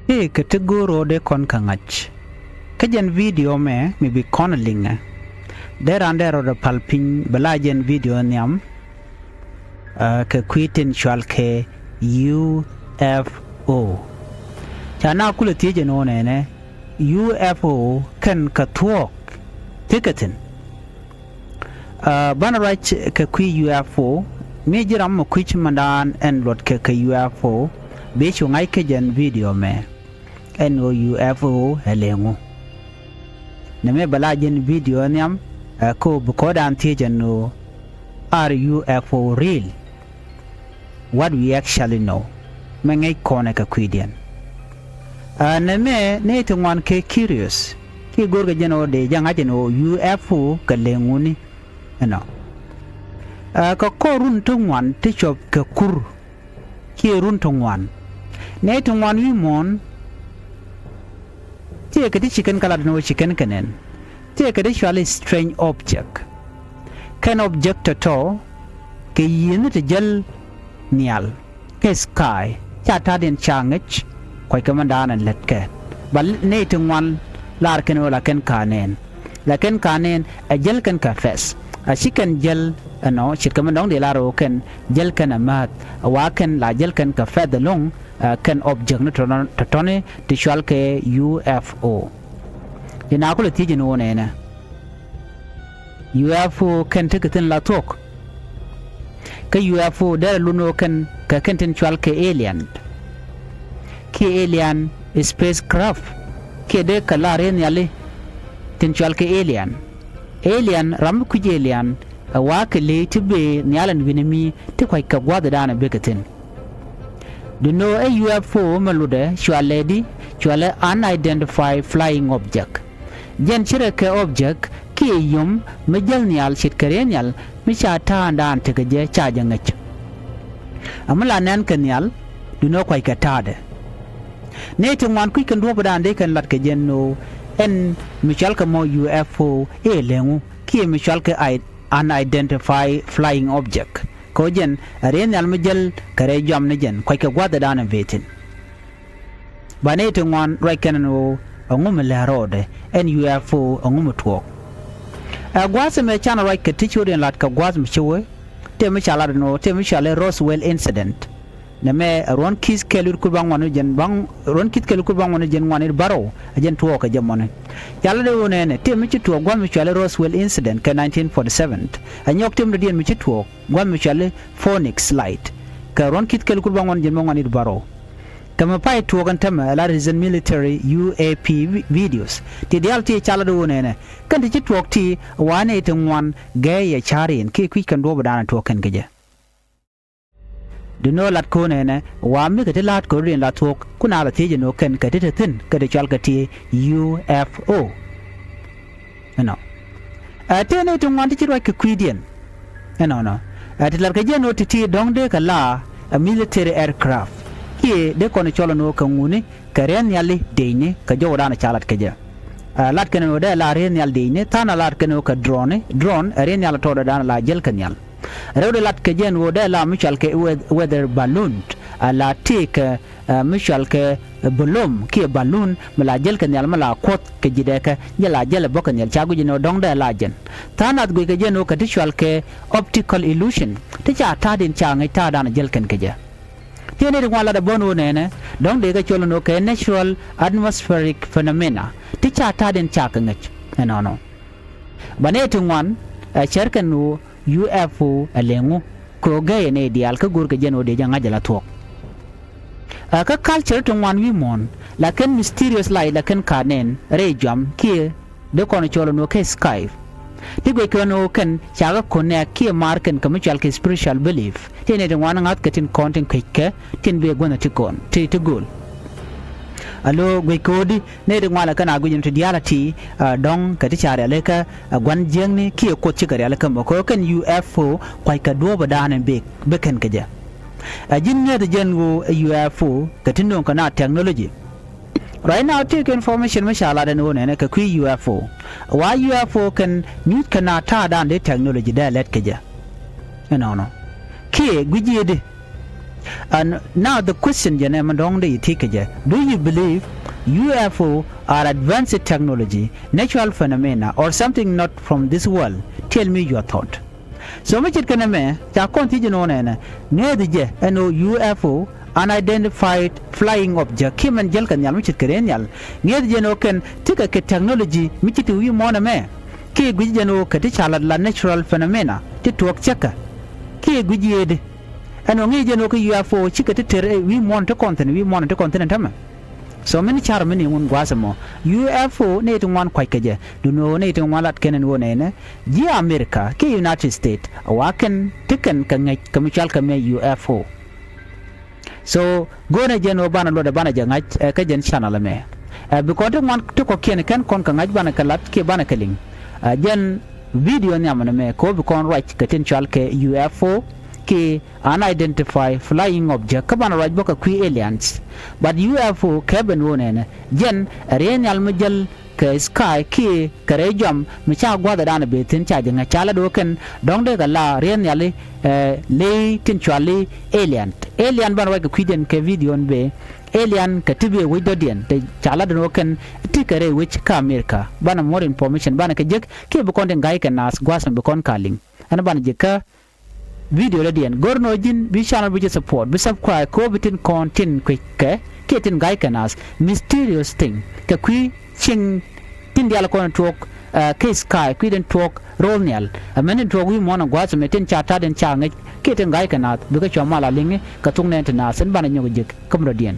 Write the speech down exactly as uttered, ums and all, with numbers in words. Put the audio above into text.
Tëëkɛ ti go̱o̱r ɣöö dee kɔn kɛ ŋa̱c. Kä jɛn video mɛ mi bi kɔn liŋɛ, dee raan dee rɔɔdɛ pal piny bɛ la jɛn video nhiam, ɛ, kɛ kui̱ tin cɔalkɛ U F O. Ca na kulɛ thiec ɛn ɣöö nɛnɛ U F O kɛn kɛ thuɔ̱k tekɛ thi̱n. Ɛ, banɛ ruac kɛ kui̱ U F O, mi ji̱ ram mi kui̱c mindan ɛn luɔtkɛ kɛ U F O, bi cu ŋa̱c kä jɛn video mɛ, ɛn ɣöö U F O ɛ leŋu. Nɛmɛ bɛ la jɛn video nhiam, ɛ, kä ɣöö bi kɔn daan thiec ɛn ɣöö, are U F O real? What we actually know. Mɛ ŋäc kɔnɛ kɛ kui̱diɛn. Ɛ, nɛmɛ nɛy ti ŋuan kɛ curious, kiɛ go̱o̱rkɛ jɛn ɣöö dee jɛ ŋa̱c ɛn ɣöö U F O kɛ leŋuni ɛnɔ. Ɛ, kɛ kɔr run ti ŋuan ti cuɔp kɛ kur, kiɛ run ti ŋuan. Nɛy ti ŋuan wi̱i̱ muɔ̱ɔ̱n, tëëkɛ ti ci kɛn kɛ lat ɛn ɣöö ci kɛn kɛ nɛn. Tëëkɛ ti cɔal i̱ strange object. Kɛn object tɔ̱tɔ̱ kɛ yiëëni ti jäl nhial, kɛ sky, ca ta̱a̱diɛn ca ŋäc, kuackɛ mindan ɛn lätkɛ. Ba nɛy ti ŋuan lar kɛn ɣöö la kɛn ka nɛn. La kɛn ka nɛn ɛ jäl kɛn kɛ fɛth. A ci kɛn jäl ɛnɔ, ce̱tkɛ min dɔ̱ŋ dee lar ɣöö kɛn jäl kɛn ɛ määth, ɛ wa kɛn la jäl kɛn kɛ fɛth ɛlɔ̱ŋ, ɛ, kɛn object ni tɔ̱tɔ̱, tɔ̱tɔ̱ni ti cɔalkɛ U F O. Di na kulɛ thiec ɛn ɣöö nɛnɛ, U F O kɛn tekɛ thi̱n la thuɔ̱k. Kä U F O derɛ lun ɣöö kɛn kɛ kɛn tin cɔalkɛ alien, kiɛ alien spacecraft, kiɛ dee kɛ la rɛy nhiali tin cɔalkɛ alien. Alien, ram mi kui̱c alien, ɛ wa kɛ ley ti bëë nhial ɛn wi̱ni mi ti kuackɛ gua̱thdan ɛ bëë kɛ thi̱n. Duŋni ɣöö ɛ U F O mɛ lotdɛ cɔalɛ di, cɔalɛ unidentified flying object. Jɛn ce̱tkɛ object kiɛ yom mi jäl nhial ce̱tkɛ rɛy nhial mi ca ta̱a̱dan tekɛ jɛ ca jɛ ŋäc. Ɛ mi la nɛn kɛ nhial, duŋni ɣöö kuackɛ ta̱a̱dɛ. Nɛy ti ŋuan kui̱c kɛn duɔ̱ɔ̱pdan dee kɛn lat kɛ jɛn ɣöö ɛn mi cɔalkɛ mɔ U F O ɛ leŋu, kiɛ mi cɔalkɛ i-, unidentified flying object. Kɛ ɣöö jɛn ɛ rɛy nhial mi jäl kɛ rɛy juam ni jɛn, kuackɛ gua̱thdan ɛ bëë thi̱n. Ba nɛy ti ŋuan ruac kɛn ɛn ɣöö ɛŋu mi lɛ̱r rɔɔdɛ, ɛn U F O ɛŋu mi tuɔɔk. Ɛ gua̱a̱th ɛmɛ canɛ ruac kɛ ti ci wä diɛn lat kɛ gua̱a̱th mi ci wee, tëë mi ca lat ɛn ɣöö tëë mi cɔal i̱ Roswell incident. Nɛmɛ ɛ ruɔ̱n ki̱th kɛl wi̱r kur bäŋuan wi̱ jiɛn bäŋ, ruɔ̱n ki̱th kɛl wi̱r kur bäŋuan wi̱ jiɛn ŋuan wi̱r bärɔw, ɛ jɛn tuɔɔk kɛ jɛ mɔni. Ca lat ɛ ɣöö nɛnɛ, tëë mi ci tuɔɔk gua̱a̱th mi cɔal i̱ Roswell incident kɛ nineteen forty-seven. Ɛ nyɔk tëë mi dɔ̱diɛn mi ci tuɔɔk gua̱a̱th mi cɔal i̱ Phoenix Light, kɛ ruɔ̱n ki̱th kɛl wi̱r kur bäŋuan wi̱ jiɛn bäŋuan wi̱r bärɔw. Kɛ mi pay tuɔɔk ɛn tämɛ ɛ la recent military U A P vi-, videos. Ti diaal ti ca lat ɛ ɣöö nɛnɛ, kɛn ti ci tuɔɔk ti wa nɛy ti ŋuan gɛɛyɛ ca̱r in kiɛ kui̱c kɛn duɔ̱ɔ̱pdan tuɔɔk kɛn kɛ jɛ. Duŋni ɣöö lat kɛ ɣöö nɛnɛ, wa mi kɛ ti la̱a̱t kɛ rɔ̱diɛn la thuɔ̱k, kun a la thiec ɛn ɣöö kɛn kɛ ti te thi̱n, kɛ ti cɔalkɛ ti U F O. Ɛnɔ. Ɛ tëë nɛy ti ŋuan ti ci ruac kɛ kui̱diɛn. Ɛnɔnɔ. Ɛ ti latkɛ jɛ ɛn ɣöö ti̱ti̱ dɔ̱ŋ dee kɛ la ɛ military aircraft, kiɛ dee kɔn cɔl ɛn ɣöö kɛ ŋuni, kɛ rɛy nhiali dëëcni, kɛ jɔwdan ca lat kɛ jɛ. Ɛ lat kɛn ɛn ɣöö dee la rɛy nhial dëëcni, tha̱a̱ŋ a lat kɛn ɣöö kɛ drone, drone ɛ rɛy nhial tɔɔdɛ dan la jäl kɛ nhial. Rɛwdɛ lat kɛ jɛ ɛn ɣöö dee la mi cɔalkɛ weath-, weather balloon, a la tëëkɛ, ɛ, mi cɔalkɛ, ɛ, balloon kiɛ balloon mi la jäl kɛ nhial mi la kuɔth kɛ ji̱dɛ kɛ, jɛ la jäl ɛ bä kɛ nhial, ca guic ɛn ɣöö dɔ̱ŋ dee la jɛn. Tha̱a̱ŋ nath guic kɛ jɛ ɛn ɣöö kɛ ti cɔalkɛ optical illusion, ti ca ta̱a̱diɛn ca ŋäc ta̱a̱dan jäl kɛn kɛ jɛ. Tëë nɛy ti ŋuan lat ɛ bä ɛn ɣöö nɛnɛ, dɔ̱ŋ dee kɛ cɔl ɛn ɣöö kɛ natural atmospheric phenomena, ti ca ta̱a̱diɛn ca kɛ ŋäc. Ɛnɔnɔ. Ba nɛy ti ŋuan, ɛ, cär kɛn ɣöö U F O ɛ leŋu, kɛ ɣöö gɛɛyɛ nɛy diaal kä go̱o̱rkɛ jɛ ɛn ɣöö dee jɛ ŋa̱c ɛ la thuɔ̱k. Ɛ, kä culture ti ŋuan wi̱i̱ muɔ̱ɔ̱n, la kɛn mysterious light, la kɛn ka nɛn rɛy juam kiɛ dee kɔn cɔl ɛn ɣöö kɛ sky. Ti guic kɛn ɣöö kɛn ca kɛ connect kiɛ maar kɛn kɛ mi cɔalkɛ spiritual belief. Tëë nɛy ti ŋuan ŋa̱thkɛ tin kɔn tin kueckɛ tin bëë guänh ti kɔn ti, ti gööl. Alo guic kɛ ɣöö di, nɛy ti ŋuan ɛ kɛn a guic ɛn ti diaal a ti, ɛ, dɔ̱ŋ kɛ ti ca rialikä, ɛ, gua̱n jiäkni kiɛ kuoth cikɛ rialikä mɔ kɛ ɣöö kɛn U F O kuackɛ duɔ̱ɔ̱pdan ɛn bëë, bëë kɛn kɛ jɛ. Ɛ ji̱n ŋäth jɛn ɣöö ɛ U F O kɛ ti nööŋ kɛ na technology. Right now tëëkɛ information mi ca lat ɛn ɣöö nɛnɛ kɛ kui̱ U F O. Wa U F O kɛn nyuth kɛ na ta̱a̱dan dee technology dee lɛt kɛ jɛ. Ɛnɔnɔ. Kiɛ gui̱c ji̱ di. And now the question jɛn ɛ mi dɔ̱ŋ dee yɛ thiec kɛ jɛ, do you believe U F O are advanced technology, natural phenomena, or something not from this world? Tell me your thought. So mi ce̱tkɛ nɛmɛ ca kɔn thiec ɛn ɣöö nɛnɛ ŋäth jɛ ɛn ɣöö U F O, unidentified flying object, kiɛ mɛn jäl kɛ nhial mi ce̱tkɛ rɛy nhial. Ŋäth jɛ ɛn ɣöö kɛn tekɛ kɛ technology mi ci ti wi̱i̱ muɔ̱ɔ̱n ɛmɛ, kiɛ gui̱c jɛ ɛn ɣöö kɛ ti ca lat la natural phenomena ti tuɔɔk cäkä, kiɛ gui̱c yee di? Ɛn ɣöö ŋäc jɛ ɛn ɣöö kɛ U F O cikɛ ti tër ɛ wi̱i̱ muɔ̱ɔ̱n ti kɔn thi̱n, wi̱i̱ muɔ̱ɔ̱n ti kɔn thi̱n ɛn täämɛ. So min ca̱r mi ni ŋun gua̱a̱th ɛmɔ, U F O nɛy ti ŋuan kua̱ckɛ jɛ, duundɛ ɣöö nɛy ti ŋuan lat kɛn ɛn ɣöö nɛnɛ ji̱ America kiɛ United States a wa kɛn ti kɛn kɛ ŋäc kɛ mi cɔalkɛ mɛ U F O. So go̱o̱rnɛ jɛ ɛn ɣöö banɛ luɔtdɛ banɛ jɛ ŋa̱c ɛ kä jɛn channel ɛmɛ. Ɛ bi kɔn ti ŋuan ti kɔ̱kiɛn kɛn kɔn kɛ ŋa̱c banɛ kɛ lat kiɛ banɛ kɛ liŋ. Ɛ jɛn video nhiamɛ nɛmɛ kɛ ɣöö bi kɔn ruac kɛ tin cɔalkɛ U F O kiɛ unidentified flying object, kä banɛ ruac bä kɛ kui̱ aliens. But U F O kɛ ben ɣöö nɛnɛ jɛn ɛ rɛy nhial mi jäl kɛ sky kiɛ kɛ rɛy jɔam mi ca gua̱a̱thdan ben thi̱n ca jɛ ŋäc, ca lat ɣöö kɛn dɔ̱ŋ dee kɛ la rɛy nhiali, ɛ ley tin cɔali alien. Alien banɛ ruac kɛ kui̱diɛn kɛ video in bëë. Alien kɛ ti bëë wec dɔ̱diɛn te ca lat ɛn ɣöö kɛn ti kɛ rɛy wec kä America. Banɛ more information banɛ kɛ jek kiɛ bi kɔn ti ga̱ykɛ naath gua̱a̱th mi bi kɔn ka liŋ. Ɛn banɛ jek kä video dɔ̱diɛn. Go̱r ɛn ɣöö ji̱n bi channel bi jɛ support, bi subscribe kɛ ɣöö bi tin kɔn tin kui̱ckɛ kiɛ tin ga̱ykɛ naath, mysterious thing, kɛ kui̱ cieŋ tin diaal kɔn tuɔɔk, ɛ kä sky, kui̱ tin tuɔɔk ro̱o̱l nhial, ɛ mɛn tin tuɔɔk wi̱i̱ muɔ̱ɔ̱n ɛ gua̱a̱th ɛmɛ tin ca ta̱a̱diɛn ca ŋäc kiɛ tin ga̱ykɛ naath, bikɛ cua mal a liŋi kɛ thok nɛɛni ti naath. Ɛn banɛ nyɔk jek kä mi dɔ̱diɛn.